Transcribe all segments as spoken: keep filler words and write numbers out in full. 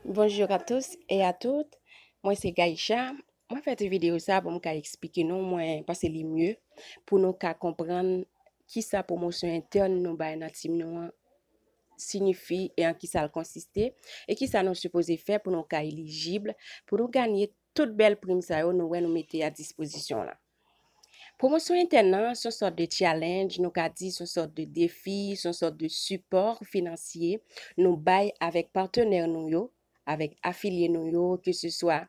Bonjour à tous et à toutes. Mwen se Gaïcha. Mwen fè ti videyo sa pou m ka eksplike nou, mwen panse li mye pou nou ka konprann kisa pwomosyon entèn nou bay nan tim nou an siyifi e an kisa l konsiste, e kisa nou sipoze fè pou nou ka elijib, pou nou ganye tout bèl prim sa yo nou wè nou mete a dispozisyon la. Pwomosyon entèn nan se yon sòt de challenge, nou ka di se yon sòt de defi, se yon sòt de sipò finansye nou bay avèk patnè nou yo, avèk afilye nou yo, ke se swa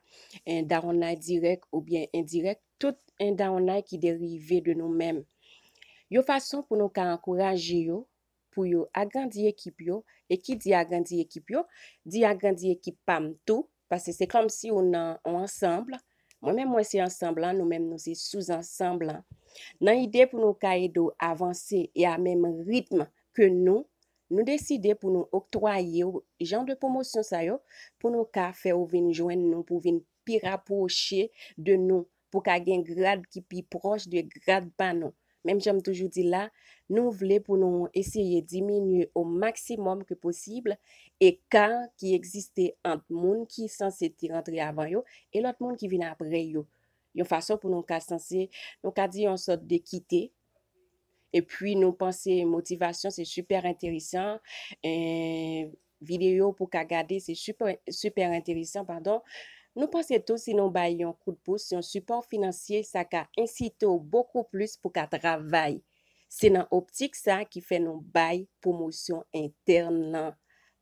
en dawonnay dirèk oubyen endirèk, tout en dawonnay ki derive de nou menm. Yon fason pou nou ka ankouraje yo, pou yo agrandi ekip yo, e ki di agrandi ekip yo, di agrandi ekip pa m tou, paske se kòmsi ou nan yon ansanm, mwen menm mwen se ansanm lan, nou menm nou se souzansanm lan. Nan ide pou nou ka ede w avanse e a menm ritm ke nou, nou deside pou nou oktwaye w jan de pwomosyon sa yo, pou nou ka fè w vin jwenn nou, pou w vin pi rapwoche de nou, pou ka gen grad ki pi pwòch de grad pa nou. Menm jan m toujou di la, nou vle pou nou eseye diminye o maksimòm ke posib eka ki egziste ant moun ki sanse te rantre avan yo e lòt moun ki vin apre yo. Yon fason pou nou ka sanse, nou ka di yon sòt de ekite. Epi nou panse motivasyon se sipè enteresan. E videyo pou ka gade se sipè, sipè enteresan, padon. Nou panse tou si nou bay yon kout pous, yon sipò finansye, sa ka ensite w bokou plis pou ka travay. Se nan optik sa ki fè nou bay pwomosyon entèn nan.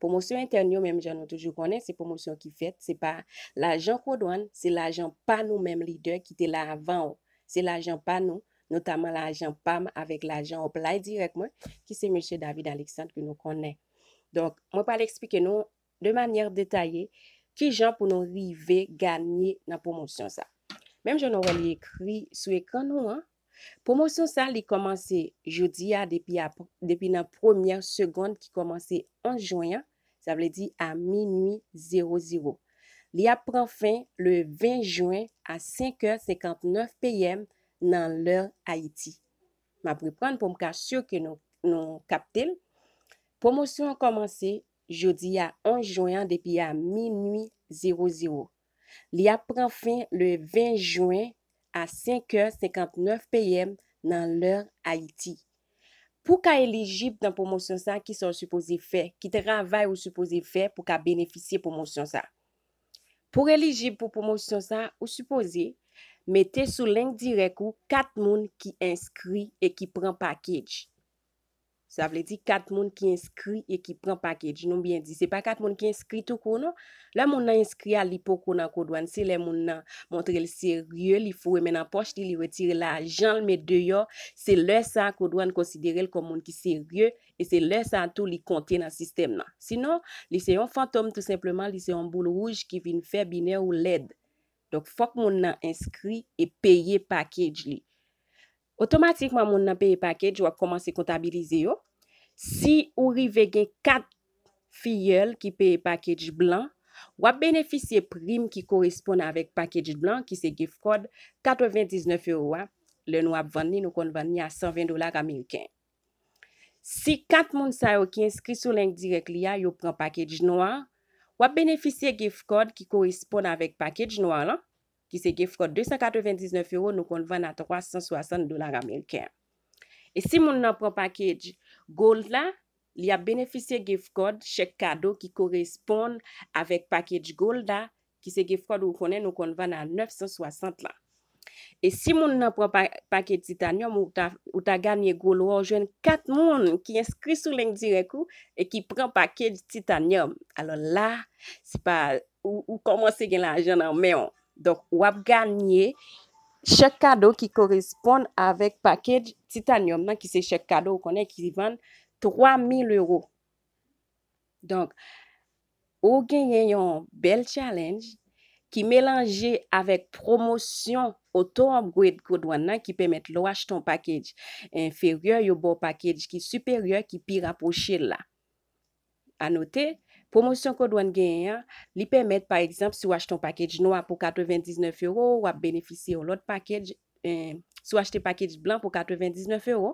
Pwomosyon entèn yo, menm jan nou toujou konnen, se pwomosyon ki fèt, se pa lajan Kodwann, se lajan pa nou menm lidè ki te la avan w. Se lajan pa nou, notaman lajan pa m avèk lajan Uplight Direct mwen, ki se mesye David Alexandre ke nou konnen. Donk, mwen pral eksplike nou de manyè detaye kijan pou nou rive ganye nan pwomosyon sa. Menm jan nou wè li ekri sou ekran nou an, pwomosyon sa li kòmanse jodi a depi, depi nan premyè segonn ki kòmanse onz jen an, sa vle di a minui zewo zewo. Li ap pran fen le ven jen a senk è senkantnèf P M nan lè Ayiti. M ap reprann pou m ka si ke nou, nou kapte l. Pwomosyon an kòmanse jodi a onz jen an depi a minui zewo zewo. Li ap pran fen le ven jen a senk è senkantnèf P M nan lè Ayiti. Pou ka elijib nan pwomosyon sa, kisa w sipoze fè? Ki travay ou sipoze fè pou ka benefisye pwomosyon sa? Pou elijib pou pwomosyon sa, ou sipoze mete sou link dirèk ou kat moun ki enskri e ki pran package. Sa vle di kat moun ki enskri e ki pran package. Nou byen di, se pa kat moun ki enskri toukou non. Lè moun nan enskri a, li poko nan Kodwann. Se lè moun nan montre l serye, li foure men nan pòch li, li retire lajan l met deyò. Se lè sa a Kodwann konsidere l kòm moun ki serye, e se lè sa a tou li konte nan sistèm nan. Sinon, li se yon fantom tou senpleman, li se yon boul wouj ki vin fè binè ou lèd. Donk, fòk moun nan enskri e peye package li. Otomatikman, moun nan peye package, w ap kòmanse kontabilize yo. Si ou rive gen kat fiyèl ki peye package blan, w ap benefisye prim ki koresponn avèk package blan, ki se gift card katrevendiznèf ewo a. Lè nou ap vann li, nou konn vann li a san ven dola ameriken. Si kat moun sa yo ki enskri sou link dirèk li a, yo pran package nwa, w ap benefisye gift card ki koresponn avèk package nwa lan, ki se gift card de san katrevendiznèf ewo, nou konn vann a twa san swasant dola ameriken. E si moun nan pran package gold la, li ap benefisye gift card, chèk kado ki koresponn avèk package gold la, ki se gift card ou konnen nou konn vann a nèf san swasant la. E si moun nan pran pa, package titanium, ou ta, ou ta ganye gwo lwa, ou jwenn kat moun ki enskri sou link dirèk ou e ki pran package titanium. Alò la, se pa, ou, ou kòmanse gen lajan nan men w. Donk, w ap ganye chèk kado ki koresponn avèk package titanium nan, ki se chèk kado ou konnen ki vann twa mil ewo. Donk, ou genyen yon bèl challenge ki melanje avèk pwomosyon auto upgrade Kodwann nan ki pèmèt lè w achte yon package enferyè, yo ba w package ki siperyè, ki pi rapwoche l la. A note, pwomosyon Kodwann genyen an, li pèmèt, pa egzanp, si w achte yon package nwa pou katrevendiznèf ewo, w ap benefisye yon lòt package, eh, Si w achte package blan pou katrevendiznèf euro,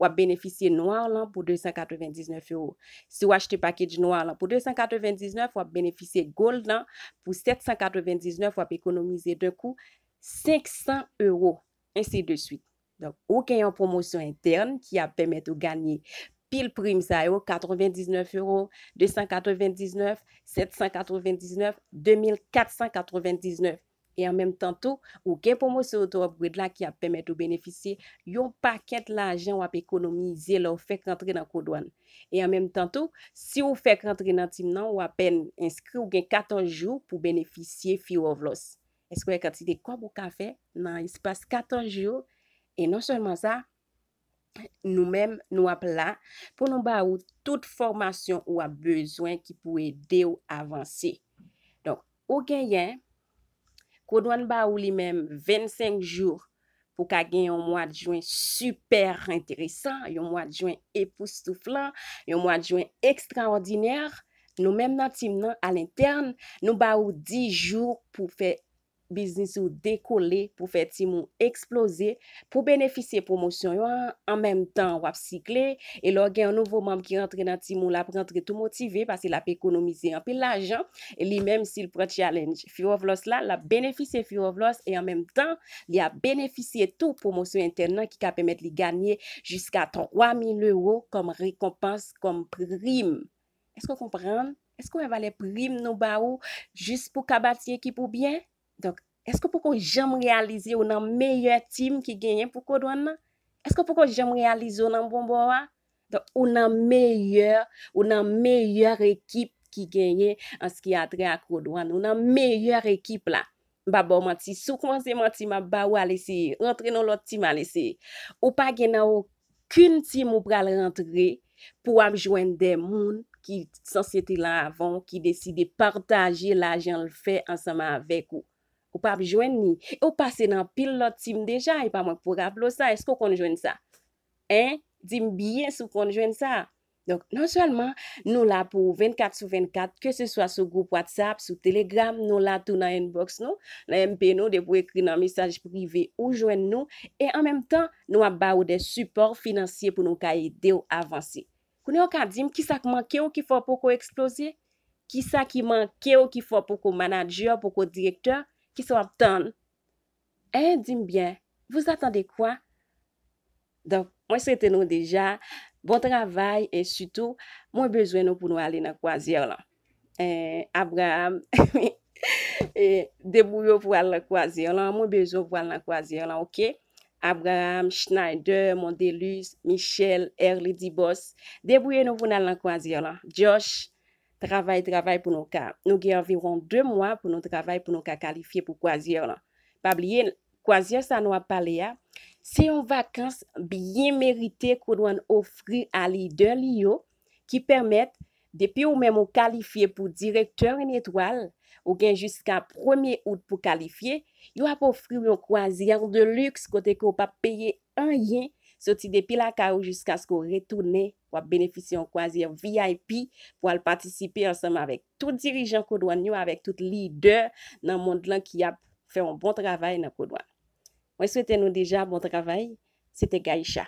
w ap benefisye nwa lan pou de san katrevendiznèf euro. Si w achte package nwa lan pou de san katrevendiznèf, w ap benefisye gold lan pou sèt san katrevendiznèf, w ap ekonomize d'un coup senk san euro, ainsi de suite. Donk, ou gen yon pwomosyon entèn ki ap pèmèt ou ganye pil prim sa yo, katrevendiznèf euro, de san katrevendiznèf, sèt san katrevendiznèf, de mil kat san katrevendiznèf. E an menm tan tou, ou gen pwomosyon Auto Upgrade la ki ap pèmèt ou benefisye yon pakèt lajan w ap ekonomize lè w fèk rantre nan Codouane. E an menm tan tou, si w fèk rantre nan team nan, ou apèn enskri, ou gen katòz jou pou benefisye Fear of Loss. Èske w wè kantite kòb ou ka fè nan espas katòz jou? E non sèlman sa, nou menm, nou ap la pou nou ba ou tout fòmasyon ou ap bezwen ki pou ede w avanse. Donk, ou genyen, Codouane ba ou li menm vennsenk jou pou ka gen yon mwa de jen sipè enteresan, yon mwa de jen epoustouflan, yon mwa de jen ekstraòdinè. Nou menm nan team nan, alentèn, nou ba ou dis jou pou fè biznis ou dekole, pou fè team ou eksploze, pou benefisye pwomosyon yo an, an menm tan w ap sikle, e lè w gen yon nouvo manm ki rantre nan team ou, l ap rantre tou motive, paske l ap ekonomize anpil lajan, e li menm, si l pran challenge Fear of Loss la, l ap benefisye Fear of Loss, e an menm tan, li ap benefisye tou pwomosyon entèn nan ki ka pèmèt li ganye jiska twa mil euro kòm rekonpans, kòm prim. Èske w konprann? Èske w wè valè prim nou ba ou jis pou w ka bati ekip ou byen? Donk, èske w poko janm reyalize w nan meyè team ki genyen pou Codouane nan? Èske w poko janm reyalize w nan bon bò a? Donk, ou nan meyè, ou nan meyè ekip ki genyen an ce qui a trait à Codouane. Ou nan meyè ekip la. M pa ba w manti. Si w kòmanse manti, m ap ba ou al eseye. Rantre nan lòt team al eseye. Ou pa gen nan okenn team ou pral rantre pou w ap jwenn de moun ki sanse te la avan w, ki deside pataje lajan l fè ansanm avèk ou. Ou p ap jwenn li. E w pase nan pil lòt team deja, e pa mwen k pou raple w sa. Èske w konn jwenn sa? Hein? Di m byen si w konn jwenn sa. Donk, non sèlman nou la pou ou vennkat sou vennkat, ke se swa sou gwoup WhatsApp, sou Telegram, nou la tou nan inbox nou, nan M P nou, depi w ekri nan mesaj prive, ou jwenn nou, e an menm tan, nou ap ba ou de sipò finansye pou nou ka ede w avanse. Kounye a w ka di m kisa k manke w ki fè w poko eksploze? Kisa ki manke w ki fè w poko manadjè, poko direktè? Kisa w ap tann? Hein, di m byen, vous attendez quoi? Donk, mwen swete nou deja bon travay e sitou, mwen bezwen nou pou nou ale nan kwazyè lan. Eh, Abraham, eh, debouye w pou al nan kwazyè lan. Mwen bezwen w pou al nan kwazyè lan, oke? Abraham, Schneider, Mondelus, Michel, Erly Dibos, debouye nou pou n al nan kwazyè lan. Josh, travay, travay pou nou ka. Nou gen anviwon de mwa pou nou travay pou nou ka kalifye pou kwazyè lan. Pa bliye, kwazyè sa nou ap pale a, se yon vakans byen merite Codouane ofri a lidè li yo, ki pèmèt, depi ou menm ou kalifye pou direktè en etwal, ou gen jiska premye out pou kalifye, yo ap ofri w yon kwazyè de luxe kote ke w p ap peye anyen, soti depi lakay ou jiskaske w retounen, w ap benefisye yon kwazyè V I P pou al patisipe ansanm avèk tout dirijan Codouane yo, avèk tout lidè nan mond lan ki ap fè yon bon travay nan Codouane. Mwen swete nou deja bon travay. Se te Gaïcha.